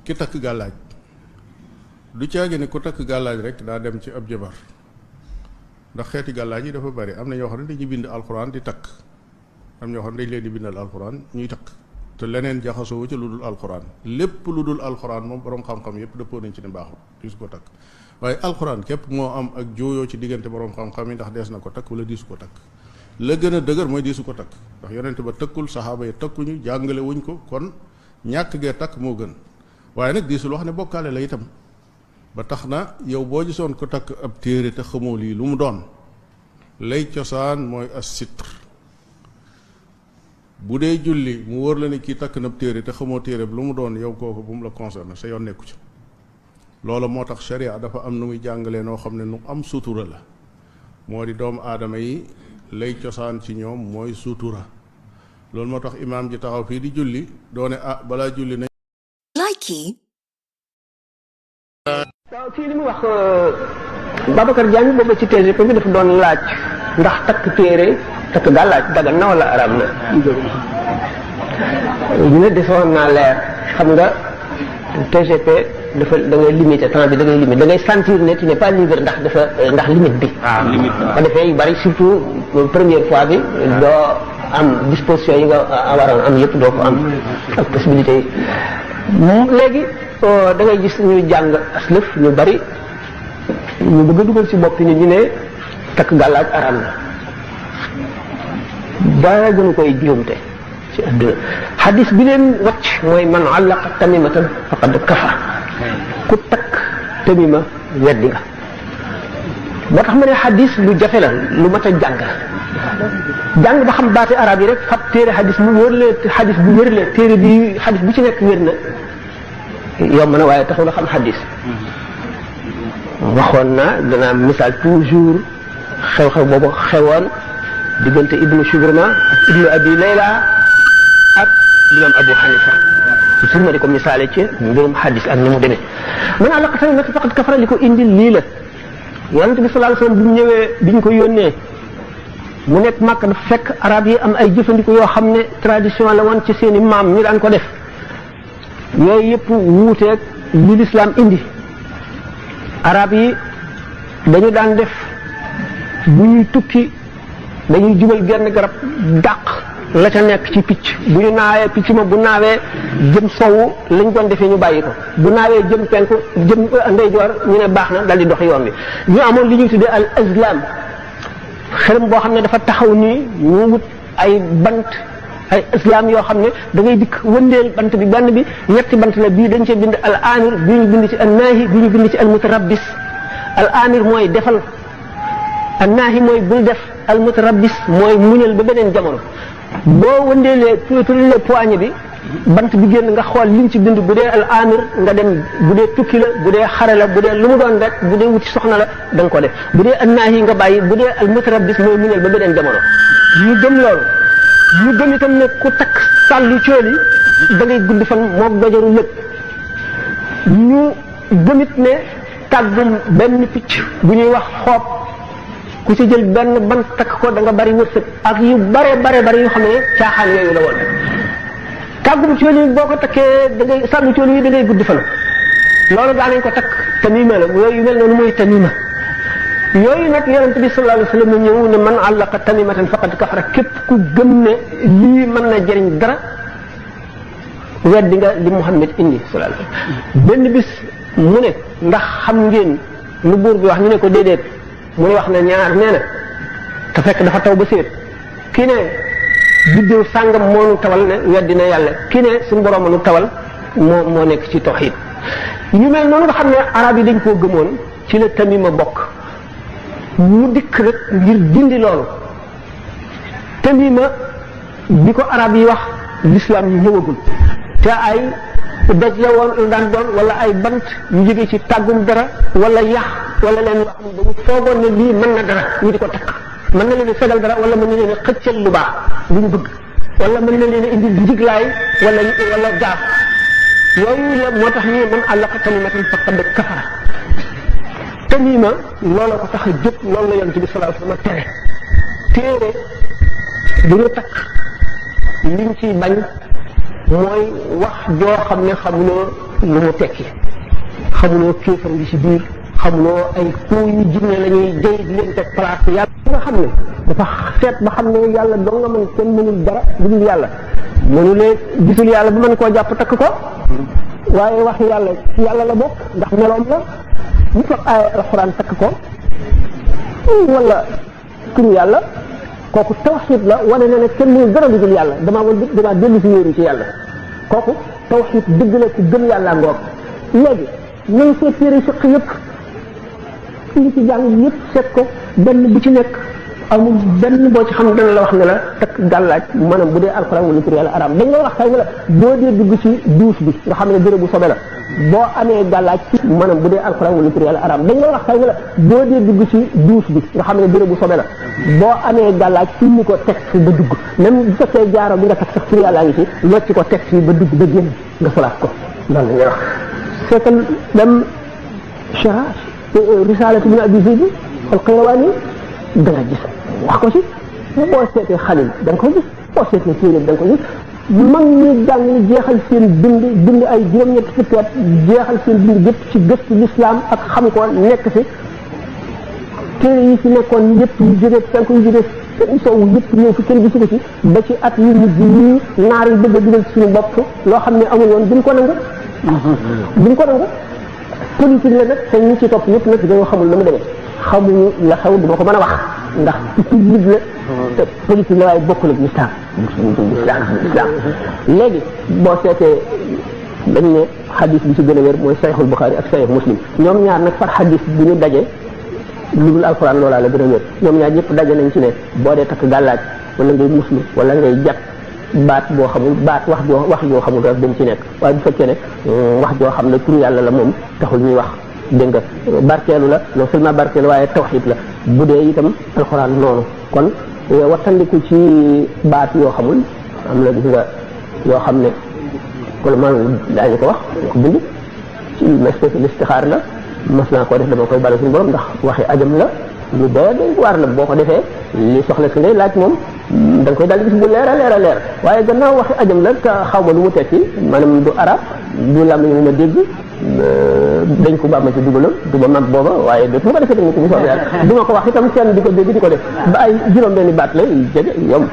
ki takk gàllaaj du caagi ne ku takk gàllaaj rek daa dem ci ab jabar ndax xeeti gàllaaj yi dafa bari am na ñoo xam ne dañuy bind alxuraan di takk am ñoo xam ne dañ leen di bindal alxuraan ñuy takk te leneen jaxasoo ci lu dul alxuraan lépp lu dul alxuraan moom borom xam-xam yépp dëppoo nañ ci ne baaxul diisu ko takk waaye alxuraan képp moo am ak jooyoo ci diggante borom xam-xam yi ndax dees na ko takk wala diisu ko takk la gën a dëgër mooy diisu ko takk ndax yonente ba tëkkul saxaaba yi takkuñu jàngale wuñ ko kon ñàkk gee takk moo gën waaye nag diisul wax ne bokkaale la itam ba tax na yow boo gisoon ko takk ab téere te xamoo lii lu mu doon lay cosaan mooy as sitr bu dee julli mu wóor la ne kii takk na ab téere te xamoo téere lu mu doon yow kooku bu mu la concerné sa yoon nekku ci loolu moo tax sharia dafa am nu muy jàngalee noo xam ne nu am sutura la moo di doomu aadama yi lay cosaan ci ñoom mooy sutura loolu moo tax imaam ji taxaw fii di julli doone balaa julli nañ waaw kii li mu wax Babacar Diagne booba ci TGP bi dafa doon laaj ndax takk téere takk daal laaj dagan na wala araam na ñu ne defoon naa leer xam nga TGP dafa da ngay limité temps bi da ngay limité da ngay sentir ne tu n'es pas libre ndax limite bi ba defee yu bari surtout première fois bi doo am disposition yi nga waroon am yëpp doo ko am ak possibilité yi léegi da ngay gis ñuy jàng aslëf ñu bari ñu bëgg a dugal ci bopp nit ñi ne takk gàllaaj araam na dara gënu koy juumte ci àdduna xadis bi leen wàcc mooy man allaqa tamimatan faqad kafar ku takk tamima weddi nga moo tax ma ne xadis lu jafe la lu mat a jàng ba xam baati arab yi rek fab téere xadis mu wër lee xadis bu wër lee téere bi xadis bu ci nekk wér na yomb na waaye taxul a xam xadis waxoon na danaa misaal toujours xew-xew boobu xewoon diggante ibnu Shubrma ak ibnu abi layla ak imam abu xanifa toujours ma di ko misaale ci mbirum xadis ak ni mu demee man àllaqa tamimatan faqad kafara li ko indi lii la yonent bi sallallahu alayhi wasallam bi mu ñëwee biñ ko yónnee mu nekk Makka dafa fekk arab yi am ay jëfandiku yoo xam ne tradition la woon ci seeni maam ñu daan ko def yooyu yëpp wuuteeg li lislaam indi arab yi dañu daan def bu ñuy tukki dañuy jubal genn garab dàq la ca nekk ci picc bu ñu naawee picc ma bu naawee jëm sowu lañ doon defee ñu bàyyi ko bu naawee jëm penku jëm ndeyjoor ñu ne baax na dal di dox yoon bi ñu amoon li ñuy tuddee al islam xërëm boo xam ne dafa taxaw nii ñu wut ay bant ay islam yoo xam ne da ngay dikk wëndeel bant bi benn bi ñetti bant la bii dañ cee bind al amir bii ñu bind ci al naahi bii ñu bind ci al mutarabbis al amir mooy defal al naahi mooy bul def al mutarabbis mooy muñal ba beneen jamono boo wëndeelee tuuti poignée bi bant bi génn nga xool liñ ci bind bu dee al amir nga dem bu dee tukki la bu dee xare la bu dee lu mu doon rek bu dee wuti soxna la da nga ko def bu dee al naahi nga bàyyi bu dee al mutarabbis mooy muñal ba beneen jamono ñu gëm loolu ñu gëm itam ne ku takk sàllu cooli da ngay gudd fan moog dojaru lépp ñu gëmit ne tàggum benn picc bu ñuy wax xoob ku ci jël benn ban takk ko da nga bari wërsëg ak yu bare yoo xam ne caaxaan yooyu la woon tàggum cooli boo ko takkee da ngay sàllu cooli yi da ngay gudd fan loolu daanañ ko takk tamima la yooyu mel noonu mooy tamima yooyu nag yonente bi sallallahu alayhi wasallam ñëw ne man àllaqa tamimatan faqad kafara képp ku gëm ne lii mën na jëriñ dara weddi nga li Muhammad indi sallallahu alayhi wasallam benn bis mu ne ndax xam ngeen lu buur bi wax ñu ne ko déedéet mu ne wax na ñaar nee na te fekk dafa taw ba séet kii ne biddiw sàngam moo nu tawal ne weddi na yàlla kii ne suñu borom nu tawal moo nekk ci tawhid yu mel noonu nga xam ne arab yi dañ koo gëmoon ci la tamima bokk mu dikk rek ngir dindi loolu tamima bi ko arab yi wax l'islam ñëwagul te ay doj la woon daan doon wala ay bant yu jóge ci tàggum dara wala yax wala leen loo xam ne dañu foogoon ne lii mën na dara ñu di ko takk mën na leen a fegal dara wala mën na leen a xëccal lu baax lu ñu bëgg wala mën na leen a indil njiglaay wala gaaf yooyu la moo tax ñu man àllaqa tamimatan faqad kafara tamima looloo ko tax a jóg loolu la yonent bi sallallahu alayhi wasallam tere téere bu ñu takk liñ ciy bañ mooy wax joo xam ne xamuloo lu mu tekki xamuloo kéefar ngi ci biir xamuloo ay kuu yu jinne la ñuy jëy di leen teg place yàlla nga xam ne dafa seet ba xam ne yàlla doo nga mën kenn mënul dara lu dul yàlla mënulee gisul yàlla bu mën koo jàpp takk ko waaye wax yàlla ci yàlla la bokk ndax meloom la ñu fab aaya alxuraan takk ko wala turu yàlla kooku tawxiid la wane na ne kenn mënul dara lu dul yàlla damaa dellu si wéeru ci yàlla kooku tawxiid dëgg la ci gëm yàlla ngoog léegi nañ seet téere fiq yëpp li ci jàng yëpp seet ko benn bu ci nekk amul benn boo ci xam dana la wax ne la takk gàllaaj maanaam bu dee alxuraan wala tur yàlla araam dañ la wax kay ne la boo dee dugg ci douche bi nga xam ne bérébu sobe la boo amee gàllaaj maanaam bu dee alxuraan wala tur yàlla araam dañ la wax kay ne la boo dee dugg ci douche bi nga xam ne bérébu sobe la boo amee gàllaaj fi ñu ko teg fi ba dugg même bu fekkee jaaro bi nga teg sax tur yàlla ngi ci locc ko teg fi ba dugg ba génn nga solaat ko loolu la ñuy wax c'est que dem chara risalatu min abi zayd al qayrawani da nga gis wax ko ci boo seetee xalil da nga ko gis boo seetee téere da nga ko gis mag ñi jàng ni jeexal seen bind ay juróom-ñetti fukki at jeexal seen bind yëpp ci gëstu l'islam ak xam ko nekk fi téere yi fi nekkoon yëpp yu jógee penku yu jógee seen sow yëpp ñëw fi kenn gisu ko ci ba ci at yu mujj yi naar yi bëgg a dugal suñu bopp loo xam ne amul woon duñ ko nangu politique la nag te ñi ci topp ñëpp nag dañoo xamul na mu demee xamuñu la xew duma ko mën a wax ndax public la te politique la waaye bokkul ak l'islam léegi boo seetee dañ ne xadis bi ci gën a wér mooy sayxul Buxaari ak sayx Muslim ñoom ñaar nag far xadis bu ñu daje lu dul alxuraan loolaa la gën a wér ñoom ñaar ñëpp daje nañ ci ne boo dee takk gàllaaj wala ngay muslu wala ngay jàpp baat boo xamul baat wax joo xamul rek dañ ci nekk waaye bu fekkee ne wax joo xam ne tur yàlla la moom taxul ñuy wax dégg nga barkeelu la non seulement barkeelu waaye tawxiid la bu dee itam alxuraan noonu kon wattandiku ci baat yoo xamul am na gis nga yoo xam ne wala man daañu ko wax ko bind ci listixaar la mas naa koo def dama koy bala suñu borom ndax waxi ajam la lu doy waar la boo ko defee li soxla si ngay laaj moom da nga koy daal di gis bu leer a leer waaye gannaaw waxi ajam la te xaw ma lu mu tekki maanaam du arab du làmmiñ mu ma dégg dañ ko ba ma ci dugalam du ba mag booba waaye dootu ma ko defee tamit bu soobee yàlla du ma ko wax itam kenn di ko dégg di ko def ba ay juróom benni baat lay jege yomb